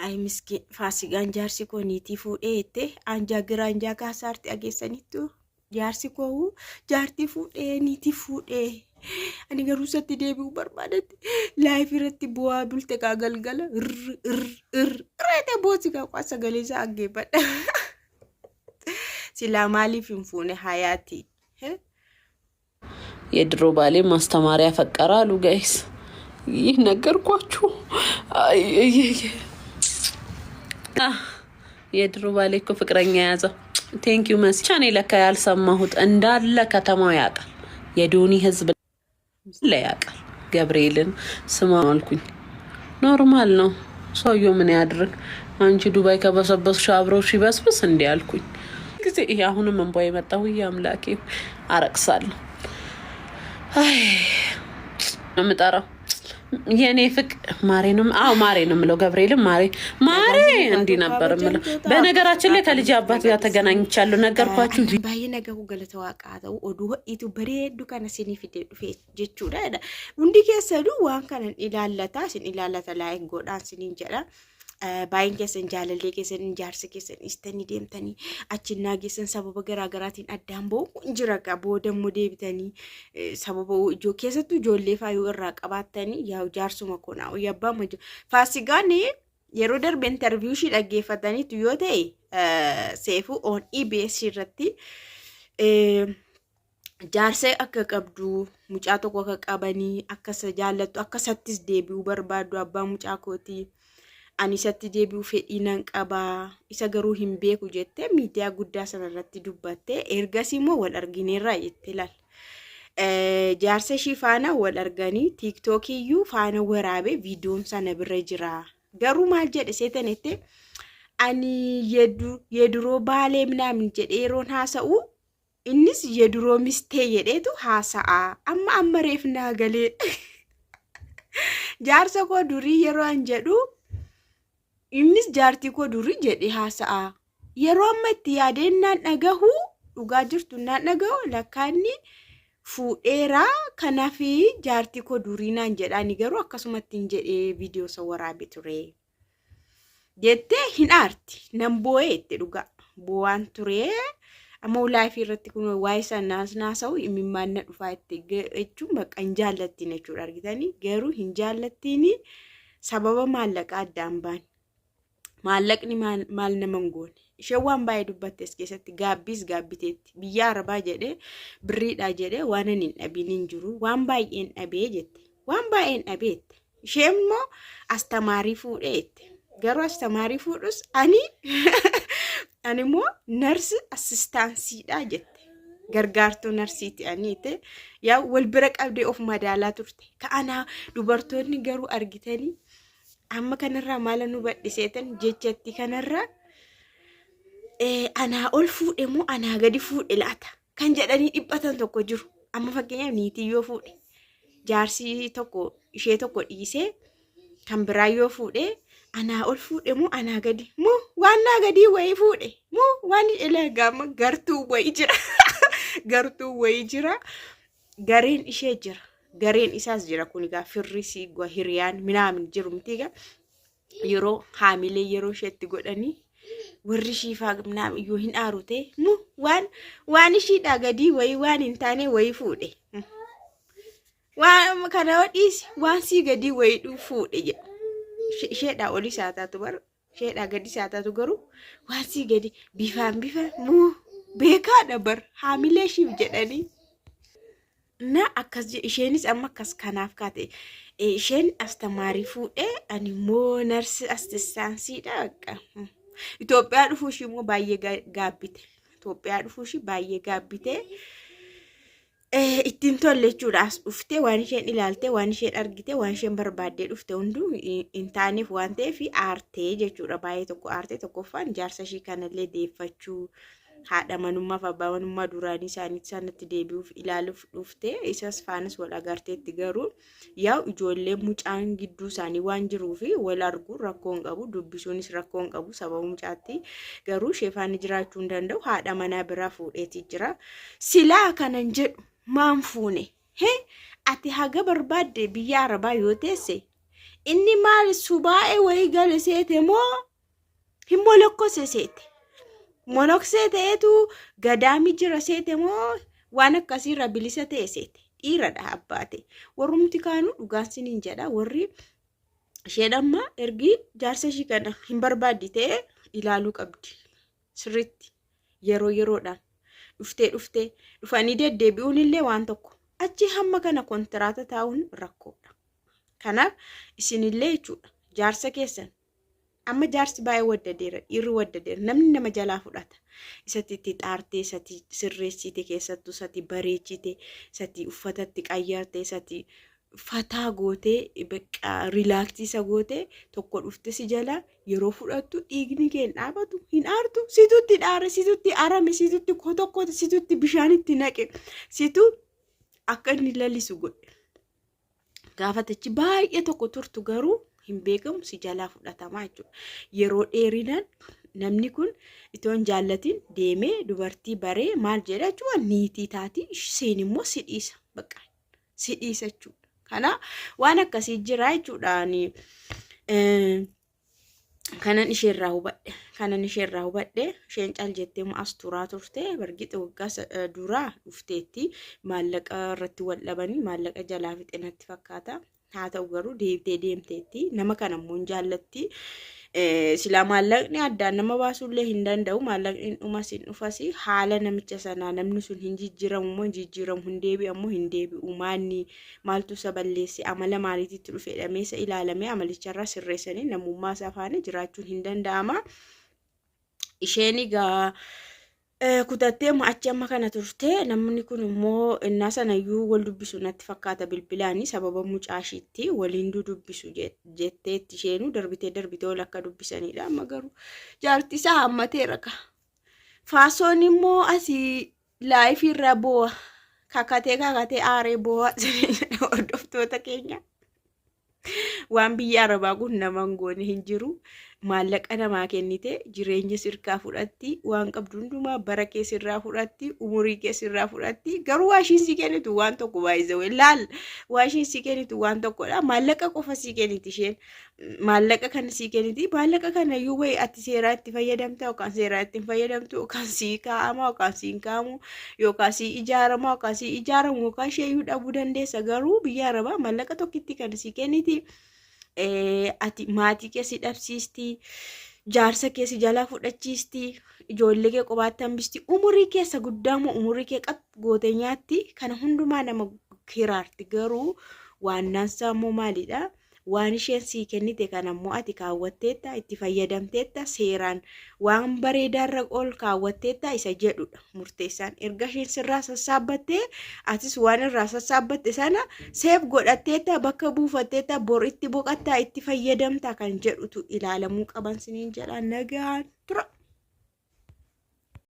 Ay miskiin faasigaan jaarsi koo niitii fuudhee jette anjaa giraanjaa kaasaarti dhageessaniittu jaarsi koo jaartii fuudhee niitii fuudhee ani garuu isatti deebi'uu barbaadetti laayif irratti bu'aa bulte kaa galgala irr irr irr irreete boosi kaa qaa sagalee isaa dhaggeeffadha. Silaa maaliif hin fuune hayaati? የድሮ ባሌ ማስተማሪያ ፈቀረ አሉ። ጋይስ ይህ ነገርኳችሁ። የድሮ ባሌ እኮ ፍቅረኛ የያዘው ቴንኪዩ መሲ እኔ ለካ ያልሰማሁት እንዳለ ከተማው ያውቃል። የዶኒ ህዝብ ላይ ያውቃል። ገብርኤልን ስማ አልኩኝ። ኖርማል ነው። ሰውየው ምን ያድርግ? አንቺ ዱባይ ከበሰበስሽ አብረው ሲበስብስ እንዲህ አልኩኝ ጊዜ ይሄ አሁንም እንቧ የመጣው አምላኬ አረቅሳለሁ። አይ ነው የምጠራው የእኔ ፍቅ ማሬ ነው። አዎ ማሬ ነው የምለው። ገብርኤልም ማሬ ማሬ እንዲህ ነበር የምለው። በነገራችን ላይ ከልጅ አባት ጋር ተገናኝቻለሁ። ነገርኳችሁ። Baay'ee nagaa galata waaqaa ta'u oduu ho'iitu bareeddu kana isinii fidee dhufe jechuudha. Hundi keessanuu waan kana ilaallata isin ilaallata like godhaan isiniin jedha. Baay'een keessan jaalallee keessan jaarsa keessan dhiistanii deemtanii achinnaa geessan sababa garaa garaatiin addaan ba'u kun jira gaa booda immoo deebitanii sababa ijoo keessattuu ijoollee faayuu irraa qabaattanii yaa jaarsuma konaa abbaa majo faasigaan yeroo darbe interview ishii dhaggeeffataniitu yoo ta'e seefuu on EBS irratti jaarsa akka qabdu mucaa tokko akka qabanii akka isa jaallattu akka isattis deebi'uu barbaaddu abbaa mucaa kootii ani isatti deebi'uu fedhii nan qabaa isa garuu hin beeku jettee miidiyaa guddaa sana irratti dubbatte ergasii immoo wal argineerraa jettee laal. Jaarsa ishii faana wal arganii tiiktookiyyuu faana waraabee viidiyoon sana bira jira. Garuu maal jedhe seetanitti ani የድሮ ባሌ ምናምን jedhee yeroon haasa'u innis የድሮ ሚስቴ jedheetu haasa'a. Amma amma reef naa galee. Jaarsa koo durii yeroo an jedhu innis jaartii koo durii jedhee haasa'a. Yeroo amma itti yaadeen naan dhagahu dhugaa jirtu naan dhagahu lakkaanni fuudheera kanaaf jaartii koo durii naan jedha ani garuu akkasumatti hin jedhee viidiyoo isa waraabe ture. Jettee hin aarti nan boo'ee itti dhugaa boo'aan ture. Amma live irratti kun waa'ee isaa naasa'u imimmaan na dhufaa itti jechuun bakka hin jaallattiin jechuudha argitanii garuu hin jaallattiin sababa maallaqaa addaan baane. Maallaqni maal nama hin goone. Isheen waan baay'ee dubbatte as keessatti gaabbiis gaabbiteetti. Biyya Arabaa jedhee birriidhaa jedhee waan ani hin dhabiin hin jiru. Waan baay'een dhabee jette. Waan baay'een dhabee jette. Isheen immoo astamaarii fuudhee jette. Garuu astamaarii fuudhus ani immoo nurse assistanciidha jette. Gargaartuu narsiiti ani jette. Yaa wal bira qabdee of madaalaa turte. Ka'anaa dubartoonni garuu argitanii amma kanarraa maala nu badhiseetan jechatti kanarraa anaa ol fuudhe moo anaa gadi fuudhe laata kan jedhanii dhiphatan tokko jiru. Amma fakkeenyaaf niitii yoo fuudhe jaarsi tokko ishee tokko dhiisee kan biraa yoo fuudhe anaa ol fuudhe moo anaa gadi moo waan naa gadii wayii fuudhe moo waan ilaagaama gartuu wayii jira gartuu wayii jira gareen ishee jira gareen isaas jira kun egaa firri si hiriyaan minaamin jiru miti egaa yeroo haamilee yeroo isheetti godhanii warri ishiifaa minaamin iyyuu hin aaru ta'e moo waan ishiidhaa gadii wayii waan hin taane wayii fuudhe. Waan kana yoo dhiisi waan sii gadii wayii fuudhe jedhu. Isheedhaa olis haa taatu bara isheedhaa gadis haa taatu garuu waan sii gadi bifaan bifa moo beekaadha bar haamilee ishiif jedhanii. Na akkas isheenis amma akkas kanaaf kaate isheen astamaarii fuudhee ani immoo nurse assistanciidha bakka. Itoophiyaa dhufuu ishii immoo baay'ee gaabbite. Itoophiyaa dhufuu ishii baay'ee gaabbite. Ittiin tolle jechuudha as dhuftee waan isheen ilaalte waan isheen argite waan isheen barbaaddee dhufte hunduu hin taaneef waan ta'eef aartee jechuudha baay'ee tokko aartee tokkoffaan jaarsa ishii kanallee deeffachuu haadha manummaa fi abbaa manummaa duraanii isaanii sanatti deebi'uuf ilaaluuf dhufte isas faanas wal agarteetti garuu yaa ijoollee mucaan gidduu isaanii waan jiruu fi wal arguun rakkoo hin qabu dubbisuunis rakkoo hin qabu sababa mucaatti garuu ishee faana jiraachuu hin danda'u haadha manaa biraa fuudheeti jira silaa kanan jedhu maan fuune he ati haga barbaadde biyya arabaa yoo teesse Inni maal subaa'ee wayii gale seete moo hin molokkose seete? Moloksee ta'etu gadaami jira seete moo waan akkasiirra bilisa ta'e seete? Dhiiradha abbaate. Warrumti kaanuu dhugaan siniin jedha warri isheen amma ergi jaarsa ishii kana hin barbaaddi ta'e ilaaluu qabdi. Sirriitti yeroo yeroodhaan dhuftee dhuftee dhufanii deddeebi'uun illee waan tokko. Achi hamma kana kontiraata taa'uun rakkoodha. Kanaaf isinillee jechuudha jaarsa keessan amma jaarsi baay'ee waddadeera dhiirri waddadeera namni nama jalaa fudhata isatti itti xaartee isatti sirreessite keessattuu isatti bareechite isatti uffatatti qayyarte isatti fataa gootee bakka rilaaksii isa gootee tokko dhufte si jalaa yeroo fudhattu dhiigni kee hin dhaabatu hin aartu situtti dhaare situtti arame situtti kotokkote situtti bishaanitti naqe situ akka inni lalisu godhe. Gaafatichi baay'ee tokko turtu garuu hin beekamu si jalaa fudhatamaa jechuudha. Yeroo dheerinaan namni kun itoo hin jaallatin deemee dubartii baree maal jedha jechuudha niitii taati isheen immoo si dhiisa bakka si dhiisa jechuudha. Kana waan akkasii jira jechuudha. Ani kanan isheerraa hubadhe kanan isheerraa hubadhe isheen cal jettee as turaa turte bargixa waggaa duraa dhufteetti maallaqa irratti wal dhabanii maallaqa jalaa fixe natti fakkaata haa ta'u garuu deebitee deemteetti nama kana immoo hin jaallatti Silaa maallaqni addaan nama baasuullee hin danda'u maallaqni hin dhumas hin dhufas haala namicha sanaa namni sun hin jijjiiramu moo hin jijjiiramu hin deebi'amu hin deebi'u maanni maaltu isa balleesse amala maaliititti dhufe jedhamee isa ilaalamee amalicharraa sirreessanii namummaa isaa faana jiraachuun hin danda'ama. Isheen egaa kutattee amma achi amma kana turte namni kun immoo innaa sanayyuu wal dubbisu natti fakkaata bilbilaani sababa mucaa ishiitti waliin dudubbisu jetteetti isheenuu darbitee darbitee ol akka dubbisanidha amma garuu jaartii isaa hammateera ka. Faasoon immoo asii Laayifii irraa boo'a. Kakatee kakatee aaree boo'a hordoftoota keenya. Waan biyya Arabaa kun nama hin goone hin jiru. Maallaqa namaa kennite jireenya sirkaa fudhatti waan qabdu hundumaa bara kee sirraa fudhatti umurii kee sirraa fudhatti garuu waa ishiin sii kennitu waan tokko baay'isawee laal waa ishiin sii kennitu waan tokkodha maallaqa qofa sii kenniti isheen maallaqa kana sii kenniti maallaqa kana iyyuu wayi ati seeraa itti fayyadamta yookaan seeraa itti hin fayyadamtu yookaan sii kaa'ama yookaan sii hin kaa'amu yookaan sii ijaarama yookaan sii ijaaramu yookaan ishee iyyuu dhabuu dandeessa garuu biyya arabaa maallaqa tokkitti kana sii kenniti ati maatii kee si dhabsiisti jaarsa kee si jalaa fudhachiisti ijoollee kee qobaatti hambisti umurii keessa guddaa moo umurii kee qab gootee nyaatti kana hundumaa nama hiraarti garuu waannaansaa immoo maalidha Waan isheen sii kennite kana immoo ati kaawwatteetta, itti fayyadamteetta, seeraan waan bareedaarra ol kaawwatteetta isa jedhudha murteessaan. Erga isheen sirraa sassaabbattee atis waan irraa sassaabbatte sana seef godhatteetta, bakka buufatteetta, bor itti boqattaa, itti fayyadamta kan jedhutu ilaalamuu qaban siniin jedha. Nagaan tura.